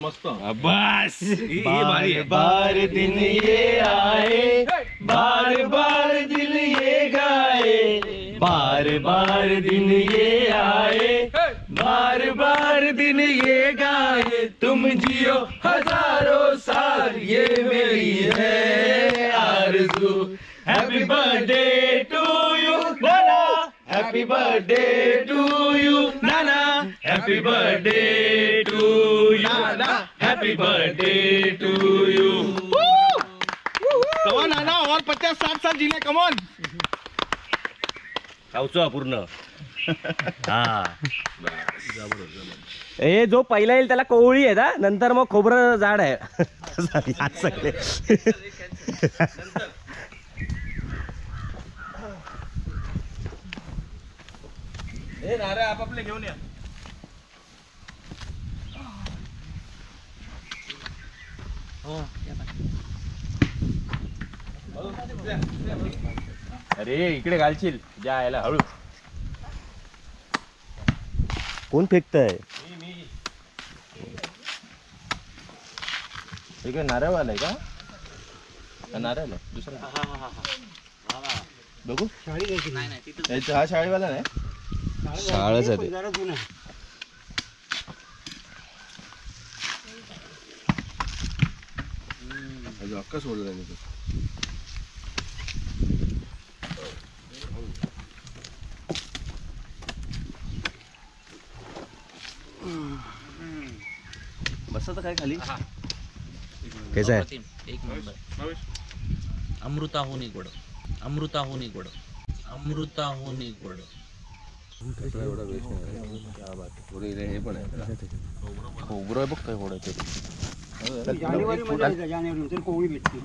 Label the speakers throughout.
Speaker 1: मस्त. बस
Speaker 2: bar bar दिन ये आए, बार बार दिल ये गाए, बार बार दिन ये आए, बार बार दिन ये गाए, तुम जियो हजारों साल ये मेरी है आरज़ू। Happy birthday to you Nana, happy birthday to you Nana, happy birthday to you Nana, happy birthday to you.
Speaker 1: Come on नाना, और 50-60 साल जीने, कम ऑन.
Speaker 2: खाऊचो पूर्ण. हा
Speaker 3: ए जो पहिला येईल त्याला कोवळी आहे ना, नंतर मग खोबरं झाड आहे. सगळे
Speaker 1: नारे आपापले घेऊन या.
Speaker 2: अरे इकडे घालशील ज्या याला हळू.
Speaker 3: कोण फेकतंय?
Speaker 2: इकडे नारळ आलाय का? नारळ आहे दुसरा. बघू हा शाळेवाला नाही,
Speaker 3: शाळाच आहे.
Speaker 2: अक्का सोडलं. बस काय खाली कसं आहे?
Speaker 4: एक नंबर. अमृताहून गोड, अमृताहून गोड, अमृताहून गोड.
Speaker 2: हे पण आहे खोबरं आहे बघ, काय गोड आहे ते.
Speaker 5: जानेवारी जानेवारी कोवळी भेटते.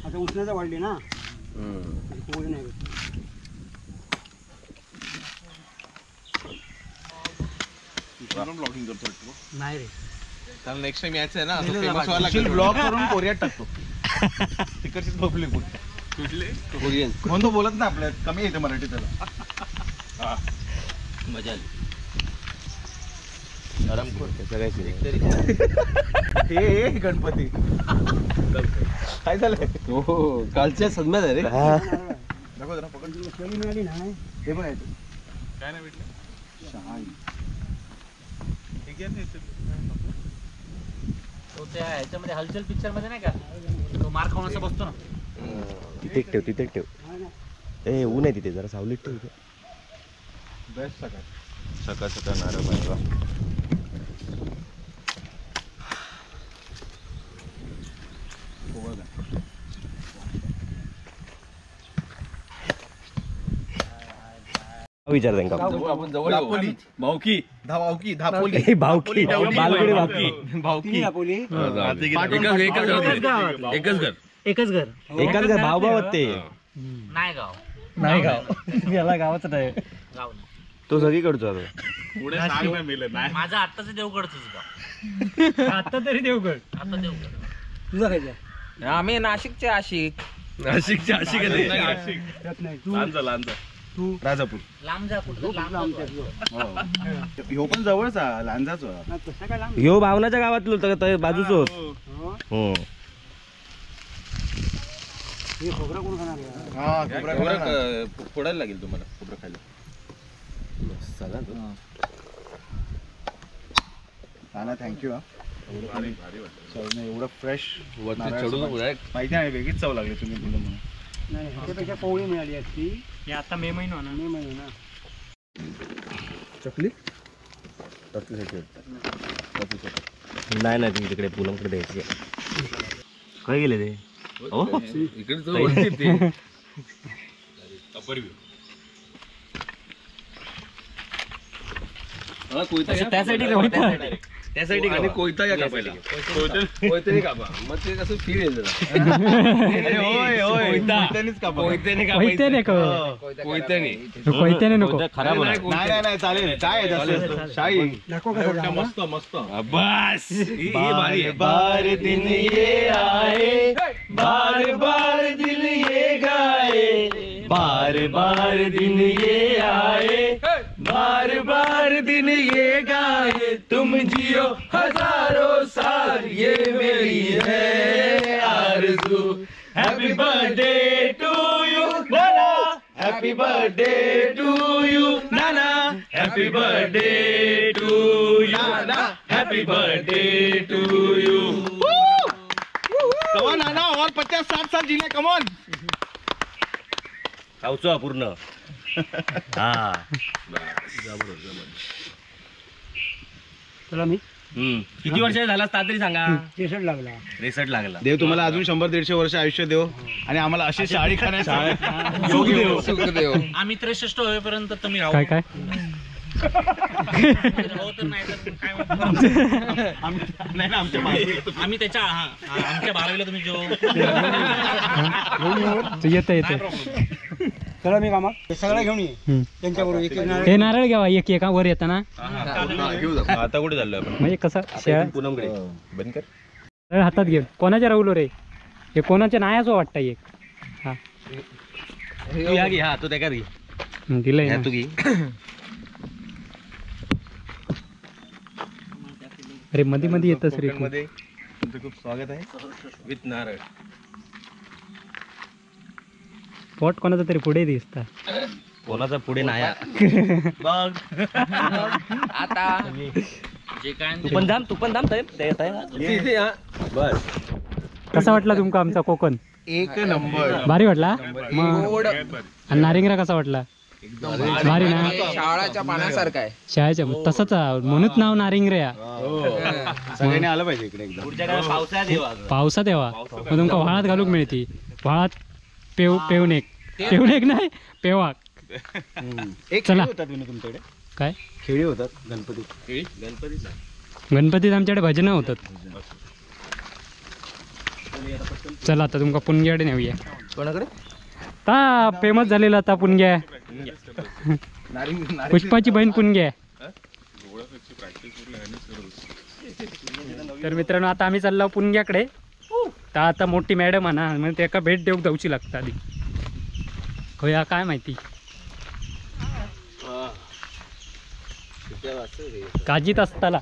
Speaker 5: आता उष्णता वाढली ना, कोवळी नाही भेटते.
Speaker 1: ब्लॉगिंग करतो
Speaker 4: नाही रे,
Speaker 1: त्याला नेक्स्ट टाइम यायचं आहे ना, फेमस व्हायला लागेल. ब्लॉग करून कोरियात टाकतो, तिकडचीच पब्लिक बघते. कुठले कोरियन म्हणून तो बोलत ना आपल्या, कमी येते मराठी त्याला.
Speaker 2: मजा आली. आराम कर.
Speaker 1: हे गणपती काय झालंय?
Speaker 2: हो कालच्या सदम्यात आहे रे.
Speaker 1: दाखव जरा पकड.
Speaker 5: मिळाली नाही
Speaker 1: हे पण आहे. काय नाही भेटलं? शहाळी
Speaker 4: तो त्या ह्याच्यामध्ये हलचल पिक्चर मध्ये नाही का, तो मार खाऊन असा बसतो ना.
Speaker 3: तिथे ठेव, तिथे ठेव. ए ऊन आहे तिथे, जरा सावलीत ठेव.
Speaker 1: बेस्ट. सकाळ
Speaker 2: सकाळ सकाळ नारळ पाणी.
Speaker 3: विचार त्यांना.
Speaker 2: आपण जवळ भावकी,
Speaker 1: भावकी, धापोली,
Speaker 3: भावकी, बालगुडे, भावकी,
Speaker 1: भावकी,
Speaker 4: एकच घर, एकच घर,
Speaker 3: एकच घर. भाव भाव ते
Speaker 4: नाही गाव,
Speaker 3: नाही गाव, याला गावाच नाही. तो सगळीकडचा.
Speaker 4: माझा आत्ताच देवगडच गाव.
Speaker 5: आता तरी देवगड,
Speaker 4: आता देवगड.
Speaker 5: तुझा काय?
Speaker 6: आम्ही नाशिकचे आशिक.
Speaker 2: नाशिकचे आशिक.
Speaker 1: लांजा, लांजा, राजापूर,
Speaker 4: लांजा.
Speaker 1: ह्यो पण जवळच लांजाच.
Speaker 3: ह्यो भावनाच्या गावातलो बाजूचो. हो
Speaker 2: फोडायला लागेल तुम्हाला खोबरं खायला.
Speaker 1: नाना thank you. एवढं फ्रेश माहिती नाही, वेगळीच चव लागली तुम्ही दिलं म्हणून.
Speaker 5: नाही ह्याच्यापेक्षा पोळी मिळाली असती.
Speaker 6: आता मे महिना ना,
Speaker 5: मे महिना ना.
Speaker 2: चकली
Speaker 3: नाही नाही, तुम्ही तिकडे पूनमकडे द्यायची. काय गेले ते?
Speaker 2: इकडे
Speaker 3: त्यासाठी त्यासाठी
Speaker 2: आणि कोयता या कापायला, कोयत्याने कापा, मग ते कसं फील येईल जरा.
Speaker 1: कोयत्याने
Speaker 2: कोयत्याने
Speaker 6: कोयत्याने नको,
Speaker 2: खराब
Speaker 1: नाही नाही चालेल. काय शाही मस्त मस्त.
Speaker 2: बस
Speaker 3: बार बार दिन ये आए, बार बार दिल ये गाए, बार बार दिन ये आए, बार बार दिन ये गाए,
Speaker 2: तुम जियो हजारों साल ये मेरी है आरज़ू। Happy birthday to you Nana, happy birthday to you Nana, happy birthday to you Nana, happy birthday to you.
Speaker 1: Come on नाना, और 50-60 साल जीने, कम ऑन।
Speaker 3: खाऊचो पूर्ण। हा
Speaker 5: चला मी
Speaker 3: किती वर्ष झाला तरी सांगा?
Speaker 5: 63 लागला.
Speaker 3: 63 लागला.
Speaker 1: देव तुम्हाला अजून 100-150 वर्ष आयुष्य देव आणि आम्हाला अशी शाळी खाण्याची सुख देव.
Speaker 4: आम्ही 63 होईपर्यंत तुम्ही राहू.
Speaker 6: काय काय
Speaker 4: आम्ही त्याच्या आमच्या 12वीला तुम्ही जेव.
Speaker 6: येतं येतं.
Speaker 5: चला मी कामात सगळं घेऊन ये त्यांच्याबरोबर.
Speaker 6: हे नारळ घ्यावा एक एक वर येताना.
Speaker 1: आता कुठे चाललो आपण?
Speaker 6: म्हणजे कसं
Speaker 3: पूनमकडे
Speaker 1: बंद कर.
Speaker 6: हातात घे. कोणाच्या राहुलो रे हे? कोणाच्या नाही असं वाटतं एक. हा
Speaker 3: तू हा तू त्या
Speaker 6: दिलंय
Speaker 3: तू घे.
Speaker 6: अरे मध्ये मध्ये येतच रे.
Speaker 1: तुमचं खूप स्वागत आहे
Speaker 3: विथ नारळ.
Speaker 6: पोट कोणाचा तरी पुढे दिसता.
Speaker 3: कोणाचा पुढे नाही बघ
Speaker 2: आता.
Speaker 3: तू पण थांब, तू पण थांब. बस
Speaker 6: कसा वाटला तुमका आमचा कोकण?
Speaker 1: एक नंबर
Speaker 6: भारी वाटला. मग आणि नारिंगरा कसा वाटला? भारी ना,
Speaker 2: शाळाच्या पाण्यासारखा आहे.
Speaker 6: शाळेच्या तसंच म्हणून नाव नारिंगऱ्या.
Speaker 1: सगळ्यांनी आलं पाहिजे इकडे एकदा.
Speaker 6: पावसात यावा मग तुमका व्हाळात घालूक मिळती. व्हाळात पेव पेवनेक पेवनेक नाही पेवाक.
Speaker 1: चला तुमच्याकडे
Speaker 6: काय
Speaker 1: खेळी होतात गणपती?
Speaker 6: गणपतीत आमच्याकडे भजनं होतात. चला आता तुमका पुणग्याकडे नेऊया.
Speaker 1: कोणाकडे?
Speaker 6: ता फेमस झालेला आता पुणग्या. पुष्पाची बहीण पुणग्या. तर मित्रांनो आता आम्ही चाललो पुणग्याकडे. तर आता मोठी मॅडम आहे ना, म्हणजे त्याका भेट देऊक जाऊची लागतं आधी. होया काय माहिती काजीत असताला.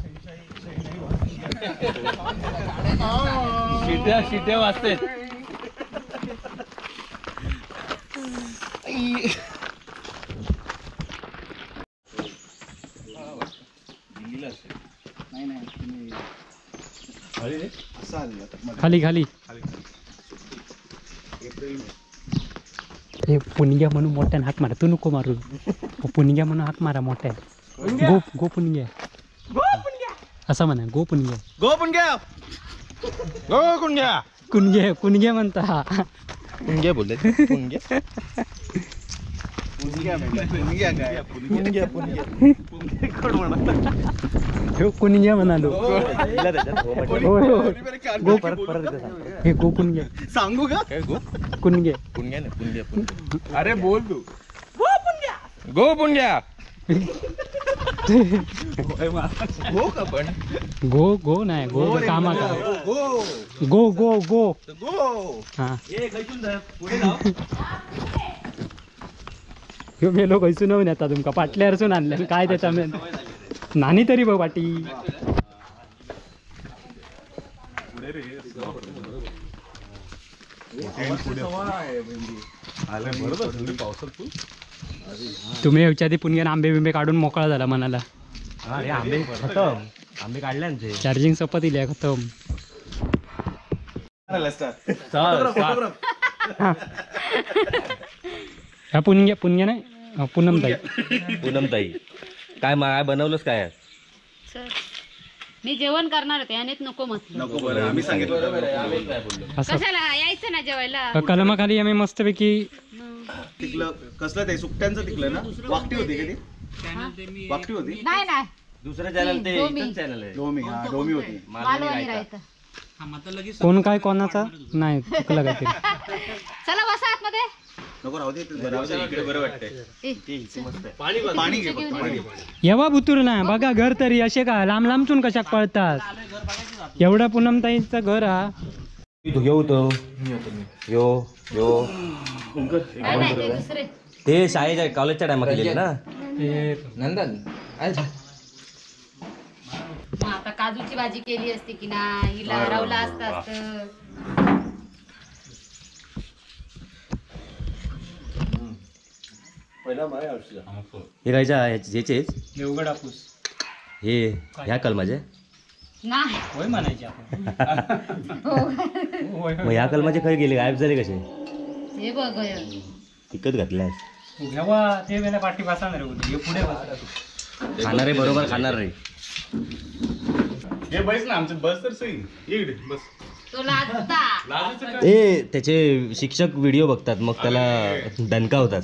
Speaker 2: शिट्या शिट्या वाजतात.
Speaker 6: खाली खाली हे पुणग्या म्हणून मोठ्यानं हाक मारा. तू नको मारू. पुणग्या म्हणून हाक मारा मोठ्या. गो गो पुणग्या असं म्हणा. गो पुणग्या
Speaker 1: गो पुणग्या गो कुणग्या
Speaker 6: कुणग्या कुणग्या म्हणता.
Speaker 1: कुणग्या बोलले. कुणग्या कुणग्या काय कुणग्या कुणग्या कोण म्हणा?
Speaker 6: कुणग्या म्हणालो. गो हे गो कुणग्या
Speaker 1: सांगू का? गो
Speaker 6: कुणग्या
Speaker 1: कुणग्या नाही पुणग्या पुणग्या. अरे बोल तू. गो पुणग्या गो का पण
Speaker 6: गो गो नाही गो कामा का
Speaker 1: गो
Speaker 6: गो गो गो
Speaker 1: गो.
Speaker 6: हा ह्यो मेलो खंयसून येवन येता तुमका पाटल्यारसून आणले काय त्याचा नानी तरी बघ पाटी. तुम्ही येऊच्या आधी पुणग्यान आंबे बिंबे काढून मोकळा झाला मनाला.
Speaker 3: आंबे खतम, आंबे काढले.
Speaker 6: चार्जिंग संपत इली खतम. ह्या पुणग्या पुणग्या नाही पूनमताई.
Speaker 3: पूनमताई काय काय बनवलंस काय?
Speaker 7: सर मी जेवण करणार होते आणि नको म्हटलं.
Speaker 1: नको बरं आम्ही सांगितलं
Speaker 7: कशाला यायचं ना जेवायला.
Speaker 6: कलमाखाली आम्ही मस्तपैकी
Speaker 1: तिकलं कसलं ते सुकट्यांचं तिकलं ना. वाकटी होती का ती? वाकटी होती
Speaker 7: नाही नाही
Speaker 3: दुसरं चॅनल ते इथं चॅनल आहे.
Speaker 1: डोमी. हा डोमी होती.
Speaker 7: मालवणी रायता.
Speaker 6: कोण काय कोणाचा नाही चुकलं काहीतरी.
Speaker 7: चला बसा आतमध्ये.
Speaker 1: नको राहू दे इकडे बरं वाटतंय. पाणी पाणी घे पाणी.
Speaker 6: येवा भुतूर ना बघा घर तरी असे का लांब लांबचून कशाक पळतात. एवढा पूनमताईचं घर हा.
Speaker 3: होतो यो यो ते शाळेच्या कॉलेजच्या टायमात केलेले ना
Speaker 2: नंदन.
Speaker 7: आता काजूची भाजी केली असती की नाही, हिला हरवलं असतं असतं.
Speaker 3: हे खायच्या ह्याचेच
Speaker 6: देवगड हापूस
Speaker 3: हे ह्या कलमाचे
Speaker 7: नाही
Speaker 6: होय म्हणायचे आपण.
Speaker 3: मग ह्या कलमाचे खय गेले, गायब झाले कसे?
Speaker 7: हे बघ
Speaker 3: विकत घातल्यास
Speaker 6: घ्यावा ते वेळेला पाठी बसणार रे, पुढे बसा.
Speaker 3: खाणार आहे बरोबर, खाणार रे.
Speaker 1: हे बस ना आमचं, बस तर सही इकडे बस.
Speaker 3: ए त्याचे शिक्षक व्हिडिओ बघतात मग त्याला दणका होतात.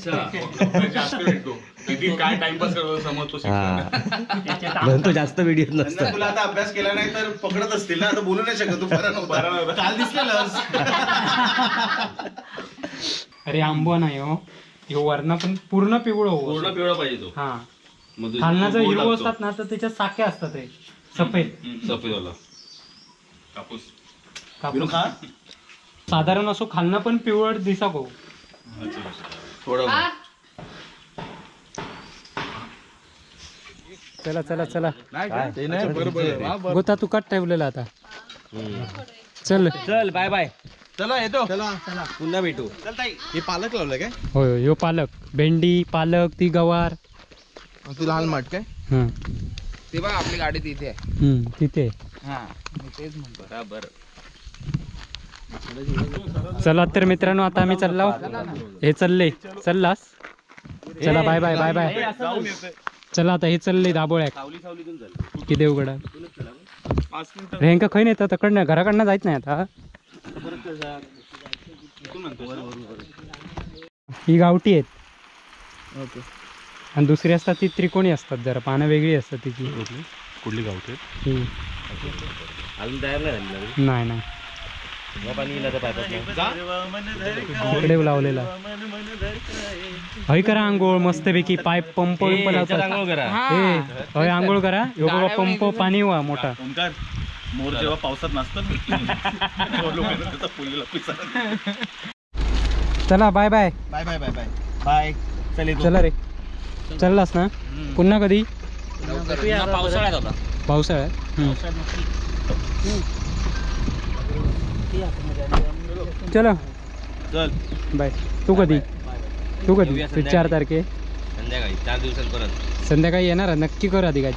Speaker 1: काय टाइमपास करतो समजतो.
Speaker 3: म्हणून तो जास्त व्हिडिओ नसतो.
Speaker 1: तुला आता अभ्यास केला नाही तर पकडत असतील ना, आता बोलू नाही शकत तू. बरा नव्हता काल दिसलेलंस.
Speaker 6: अरे आंबो नाही हो, ह्यो वरणा पण पूर्ण पिवळं हो,
Speaker 2: पूर्ण पिवळा पाहिजे तो.
Speaker 6: हा खालना जर हिरवं असतात ना तर त्याच्यात साख्या असतात रे, सफेद
Speaker 2: सफेद वाला
Speaker 1: कापूस.
Speaker 6: साधारण असो खालना पण पिवळ दिसा गो
Speaker 1: थोडं.
Speaker 6: चला चला चला गोता तू कट ठेवलेला आता. चल
Speaker 3: चल बाय बाय,
Speaker 1: चला येतो,
Speaker 5: चला चला
Speaker 3: पुन्हा भेटू.
Speaker 1: चल ताई. हे पालक लावलं काय?
Speaker 6: होय ह्यो पालक, भेंडी, पालक, ती गवार,
Speaker 1: तू लहान माठ काय
Speaker 4: ते बघ आपली गाडी तिथे आहे.
Speaker 6: तिथे
Speaker 4: हा मी तेच म्हणतो.
Speaker 2: बरोबर.
Speaker 6: चला तर मित्रांनो आता आम्ही चाललो. हे चालले, चाललास? चला बाय बाय बाय बाय. चला आता हे चालले दाबोळ्यात की देवगडा. रेंका खंय नेता तकडनं, घराकडनं जायच नाही आता. ही गावठी आहेत आणि दुसरी असतात ती त्रिकोणी असतात, जरा पानं वेगळी असतात तिची.
Speaker 2: कुठली गावठी?
Speaker 6: ही
Speaker 3: अजून तयार नाही झाली.
Speaker 6: नाही नाही तिकडे लावलेला. हय करा आंघोळ मस्तपैकी, पाईप पंप लावतात. हय आंघोळ करा, ह्यो बाबा पंप पाणी वा मोठा.
Speaker 1: मोर जेव्हा पावसात नाचतात.
Speaker 6: चला bye bye
Speaker 1: bye bye bye bye bye. चल
Speaker 6: चला रे, चाललास ना पुन्हा कधी?
Speaker 4: पावसाळ्यात आता,
Speaker 6: पावसाळ्यात. चलो
Speaker 1: चल
Speaker 6: बाय. तू कधी? तू कधी? तू 4 तारखे
Speaker 3: संध्याकाळी, 4 दिवसांत परत
Speaker 6: संध्याकाळी येणार नक्की कर आधी काय.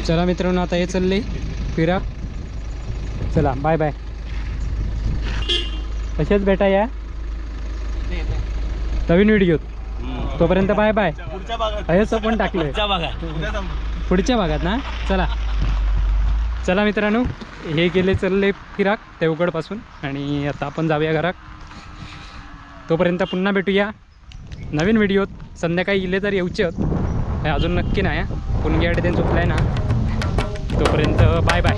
Speaker 6: चला मित्रांनो आता हे चालले फिरा. चला बाय बाय. असेच भेटा या नवीन व्हिडिओत. तोपर्यंत बाय बाय. हेच पण टाकलं पुढच्या भागात ना. चला चला मित्रांनो हे गेले चालले फिराक देवगडपासून आणि आता आपण जाऊया घरात. तोपर्यंत पुन्हा भेटूया नवीन व्हिडिओत. संध्याकाळी इले तर येऊचे अजून नक्की नाही, पुणग्याकडे त्यांनी झोपलाय ना. तोपर्यंत बाय बाय.